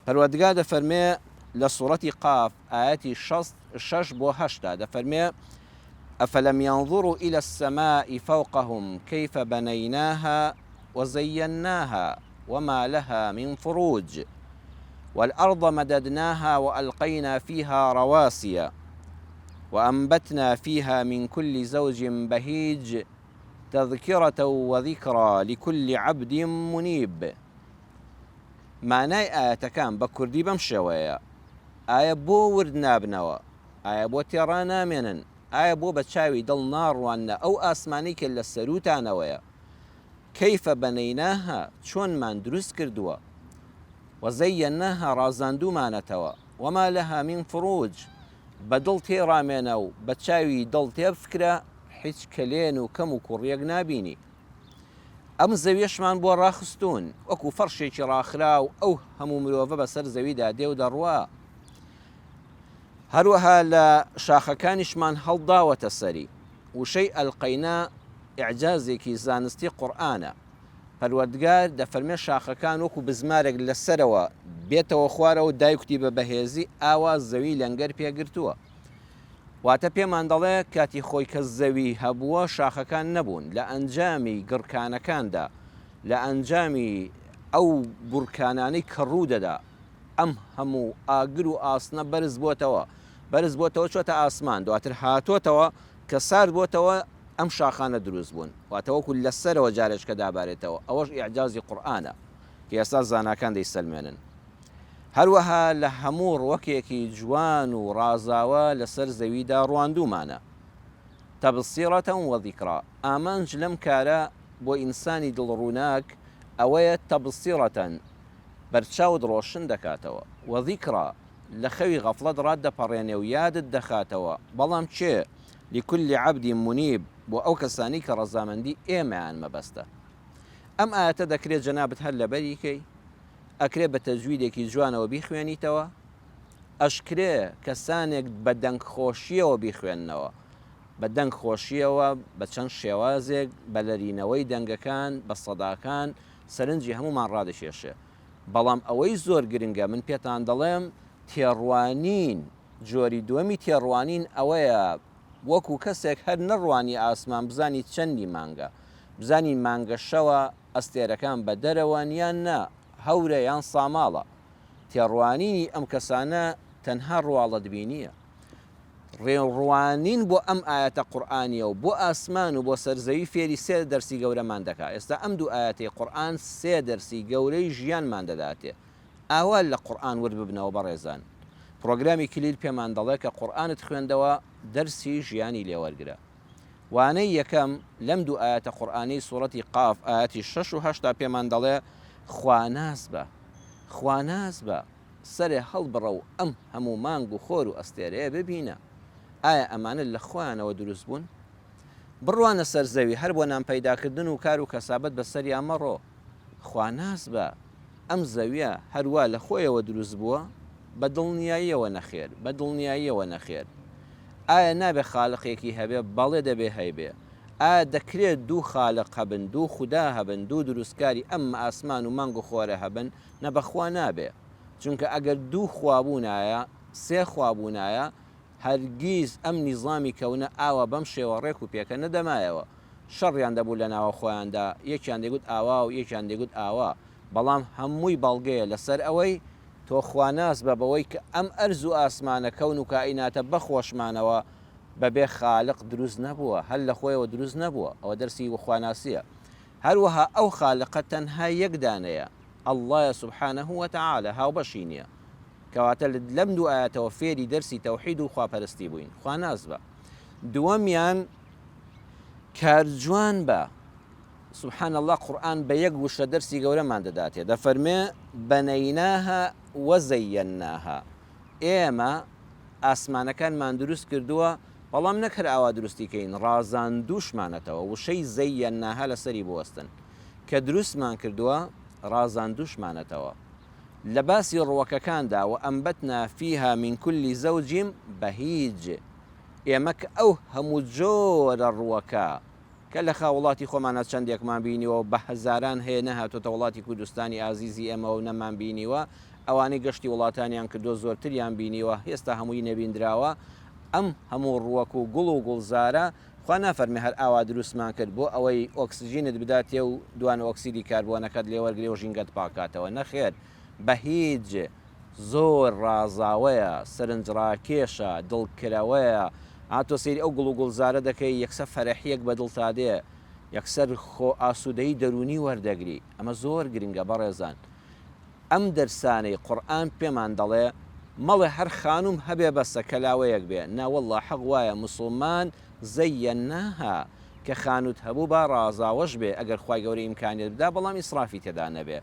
پەروەردگار دەفەرمێ لە سوڕەتی قاف ئایەتی شەست شەش بۆ هەشتا دەفەرمێ، افلم ینظروا الی السماء فوقهم کیف بنیناها وزیناها وما لها من فروج والارض مددناها والقینا فیها رواسی وانبتنا فیها من کل زوج بهیج تذکرە وذکری لکل عبد منیب. مانای ئایەتەکان بە کوردی بەم شێوەیەیە، ئایا بۆ ورد نابنەوە؟ ئایا بۆ تێڕانامێنن؟ ئایا بۆ بە چاوی دڵ ناڕواننە ئەو ئاسمانەی کە لە سەرووتانەوەیە؟ کیف بنیناها، چۆنمان دروست کردووە؟ وزیناها، ڕازاندوومانەتەوە، وما لها من فروج، بە دڵ تێیڕامێنە و بە چاوی دڵ تێبفکرە، هیچ کەلێن و کەم و کوڕییەک نابینی. ئەم زەویەشمان بۆ ڕاخستوون، وەکو فەڕشێکی ڕاخراو ئەو هەموو مرۆڤە بەسەر زەویدا دێ و دەڕوا. هەروەها لە شاخەکانیشمان هەڵداوەتە سەری. وشەی ئەلقەینا ئیعجازێکی زانستی قورئانە. پەروەردگار دەفەرمێ شاخەکان وەکو بزمارێک لە سەرەوە بێتەوە خوارەوە دایکوتی بە بەهێزی ئاوا زەوی لەنگەر پێگرتووە. واتە پێمان دەڵێ کاتی خۆی کە زەوی هەبووە شاخەکان نەبوون، لە ئەنجامی گڕکانەکاندا، لە ئەنجامی ئەو بورکانانەی کە ڕوو دەدا، ئەم هەموو ئاگر و ئاسنە بەرز بۆتەوە، بەرز بۆتەوە چۆتە ئاسمان، دواتر هاتۆتەوە کە سارد بۆتەوە ئەم شاخانە دروست بوون، واتە وەکو لە سەرەوە جارێچکە دابارێتەوە، ئەوەش ئیعجازی قورئانە کە ئێستا زاناکان دەیسەلمێنن. هەروەها لە هەموو ڕوەکێکی جوان و ڕازاوە لەسەر زەویدا ڕواندوومانە. تبصرة وذکری، ئامانج لەم کارە بۆ ئینسانی دڵ ڕووناک ئەوەیە تبصرة بەرچاوت ڕۆشن دەکاتەوە، وذکری لە خەوی غەفڵەت ڕاتدەپەڕێنێ و یادت دەخاتەوە، بەڵام کێ؟ لکل عبد منیب بۆ ئەو کەسانەی کە ڕەزامەندی ئێمەیان مەبەستە. ئەم ئایەتە دەکرێ جەنابت هەر لەبەری کەی، ئەکرێ بە تەجویدێکی جوانەوە بیخوێنیتەوە، ئەشکرێ کەسانێک بە دەنگ خۆشیەوە بیخوێننەوە، بە دەنگ خۆشیەوە بە چەند شێوازێک بە لەرینەوەی دەنگەکان بە سەداکان سەرنجی هەموومان ڕادەکێشێ، بەڵام ئەوەی زۆر گرنگە من پێتان دەڵێم تێڕوانین جۆری دووەمی تێڕوانین ئەوەیە وەکو کەسێک هەر نەڕوانی ئاسمان بزانی چەندی مانگە بزانی مانگە شەوە ئەستێرەکان بە دەرەوەن یان نا، هەورە یان ساماڵە. تێڕوانینی ئەم کەسانە تەنها ڕواڵەتبینییە. ڕوانین بۆ ئەم ئایەتە قورئانییە و بۆ ئاسمان و بۆ سەر زەوی فێری سێ دەرسی گەورەمان دەکا. ئێستا ئەم دوو ئایەتەی قورئان سێ دەرسی گەورەی ژیانمان دەداتێ. ئاوا لە قورئان ورد ببنەوە بەڕێزان. پڕۆگرامی کلیل پێمان دەڵێ کە قورئانت خوێندەوە دەرسی ژیانی لێ وەرگرە. وانەی یەکەم، لەم دوو ئایەتە قورئانیەی سوڕەتی قاف ئایەتی شەش و هەشتا پێمان دەڵێ، خواناس بە، خواناس بە، سەرێ هەڵبڕە و ئەم هەموو مانگ و خۆر و ئەستێرەیە ببینە، ئایا ئەمانە لە خۆیانەوە دروست بوون؟ بڕوانە سەر زەوی هەر بۆ نان پەیداکردن و کار و کەسابەت بەسەریا مەڕۆ، خواناس بە، ئەم زەویە هەر وا لە خۆیەوە دروست بووە؟ بە دڵنیاییەوە نەخێر، بە دڵنیاییەوە نەخێر. ئایا نابێ خالقێکی هەبێ؟ بەڵێ دەبێ هەیبێ. ئایا دەکرێ دوو خالق هەبن، دوو خودا هەبن، دوو دروستکاری ئەم ئاسمان و مانگ و خۆرە هەبن؟ نە بەخوا نابێ. چونکە ئەگەر دوو خوا بوونایە، سێ خوا بوونایە، هەرگیز ئەم نیزامی کەونە ئاوا بەم شێوە ڕێک و پێکە نەدەمایەوە. شەڕیان دەبوو لە ناوە خۆیاندا، یەکیان دەیگوت ئاوا و یەکیان دەیگوت ئاوا، بەڵام هەمووی بەڵگەیە لەسەر ئەوەی تۆ خواناس بە بەوەی کە ئەم ئەرز و ئاسمانە کەون و کائیناتە بە خۆشمانەوە بەبێ خالق دروست نەبووە، هەر لە خۆیەوە دروست نەبووە، ئەوە دەرسی خواناسییە. هەروەها ئەو خالقە تەنها یەک دانەیە، اللە یە سبحانە وتعالی، هاوبەشی نییە. کەواتە لەم دوو ئایەتەوە فێری دەرسی تەوحید و خواپەرستی بووین، خواناس بە. دووەمیان کارجوان بە. سبحان اللە قورئان بە یەک وشە دەرسی گەورەمان دەداتێ دەفەرمێ بنیناها وزیناها ئێمە ئاسمانەکانمان دروست کردووە بەڵام نەک هەر ئاوا دروستی کەین ڕازاندووشمانەتەوە وشەی زیناها لەسەری بوەستن کە دروستمان کردووە ڕازاندووشمانەتەوە لە باسی ڕوەکەکاندا وانبتنا فیها من کل زوج بهیج ئێمە کە ئەو هەموو جۆرە ڕوەکە کە لە خا وڵاتی خۆمانا چەندێکمان بینیوە و بە هەزاران هەیە نەهاتۆتە وڵاتی کوردستانی ئازیزی ئێمەوە و نەمان بینیوە. ئەوانەی گەشتی وڵاتانیان کردووە زۆرتریان بینیوە هێستا هەمووی نەبیندراوە ئەم هەموو ڕووەک و گوڵ و گوڵزارە خوا نافەرمێ هەر ئاوا دروستمان کرد بۆ ئەوەی ئۆکسجینت بداتێ و دوان ئۆکسیدی کاربۆنەکەت لێ وەرگرێ و ژینگەت پاک کاتەوە نەخێر بە هیچ زۆر ڕازاوەیە سەرنجڕاکێشە دڵکرەوەیە ئا تۆ سەیری ئەو گوڵ و گوڵزارە دەکەی یەکسەر فەرەحیەک بە دڵتا دێ یەکسەر خۆ ئاسوودەیی دەروونی وەردەگری ئەمە زۆر گرنگە بەڕێزان ئەم دەرسانەی قورئان پێمان دەڵێ مەڵێ هەر خانووم هەبێ بەسە کەلاوەیەک بێ نا واللە حەق وایە موسڵمان زیناها کە خانووت هەبوو با ڕازاوەش بێ ئەگەر خوای گەورە ئیمکانیەت بدا بەڵام ئیسرافی تێدا نەبێ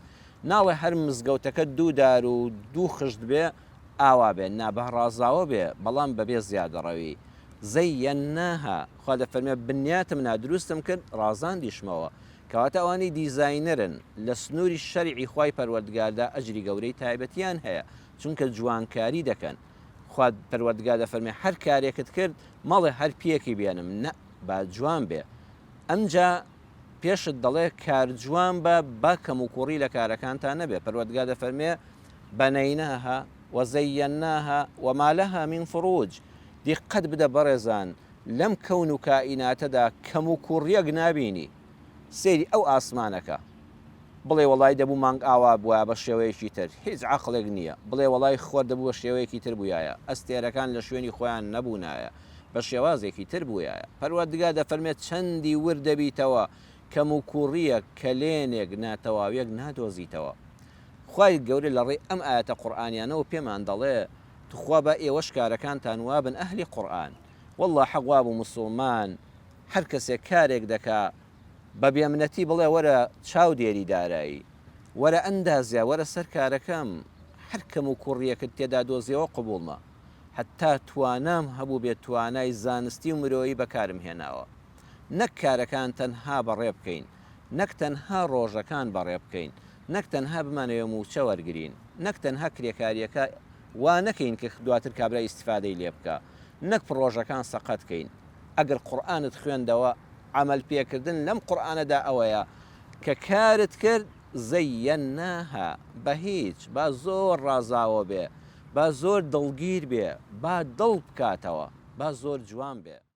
ناڵێ هەر مزگەوتەکە دوو دار و دوو خشت بێ ئاوا بێ نا با ڕازاوە بێ بەڵام بەبێ زیادەڕەوی زیناها خوا دەفەرمێ بنیاتم نا دروستم کرد ڕازاندیشمەوە کەواتە ئەوانەی دیزاینەرن لە سنووری شەرعی خوای پەروەردگاردا ئەجری گەورەی تایبەتیان هەیە چونکە جوانکاری دەکەن خوا پەروەردگار دەفەرمێ هەر کارێکت کرد مەڵێ هەر پێکی بێنم نە با جوان بێ ئەمجا پێشت دەڵێ کار جوان بە با کەموکوڕی لە کارەکانتا نەبێ پەروەردگار دەفەرمێ بنیناها وزیناها وما لها من فروج دیقەت بدە بەڕێزان لەم کەون و کائیناتەدا کەموکوڕیەک نابینی سەیری ئەو ئاسمانەکە بڵێ وەڵای دەبوو مانگ ئاوا بوایە بە شێوەیەکی تر هیچ عەقڵێک نییە بڵێ وەڵای خۆر دەبوو بە شێوەیەکی تر بوویایە ئەستێرەکان لە شوێنی خۆیان نەبوونایە بە شێوازێکی تر بوویایە پەروەردگار دەفەرمێت چەندی ورد دەبیتەوە کەموکوڕیەک کەلێنێک ناتەواویەک نادۆزیتەوە خوای گەورە لە ڕێی ئەم ئایەتە قورئانیانەوە پێمان دەڵێ توخوا با ئێوەش کارەکانتان وابن ئەهلی قورئان واللە حەق وابوو موسوڵمان هەر کەسێک کارێک دەکا بە بێمنەتی بڵێ وەرە چاودێری دارایی وەرە ئەندازیا وەرە سەر کارەکەم هەر کەم و کوڕیەکت تێدا دۆزیەوە قبوڵمە هەتا توانام هەبووبێ توانای زانستی و مرۆیی بەکارم هێناوە نەک کارەکان تەنها بەڕێ بکەین نەک تەنها ڕۆژەکان بەڕێ بکەین نەک تەنها بمانەوێ مووچە وەرگرین، نەک تەنها کرێکارییەکە وا نەکەین کە دواتر کابرا ئیستیفادەی لێ بکا، نەک پڕۆژەکان سەقەت کەین. ئەگەر قورئانت خوێندەوە، عەمەل پێکردن لەم قورئانەدا ئەوەیە کە کارت کرد، زیناها، بە هیچ، با زۆر ڕازاوە بێ، با زۆر دڵگیر بێ، با دڵ بکاتەوە، با زۆر جوان بێ.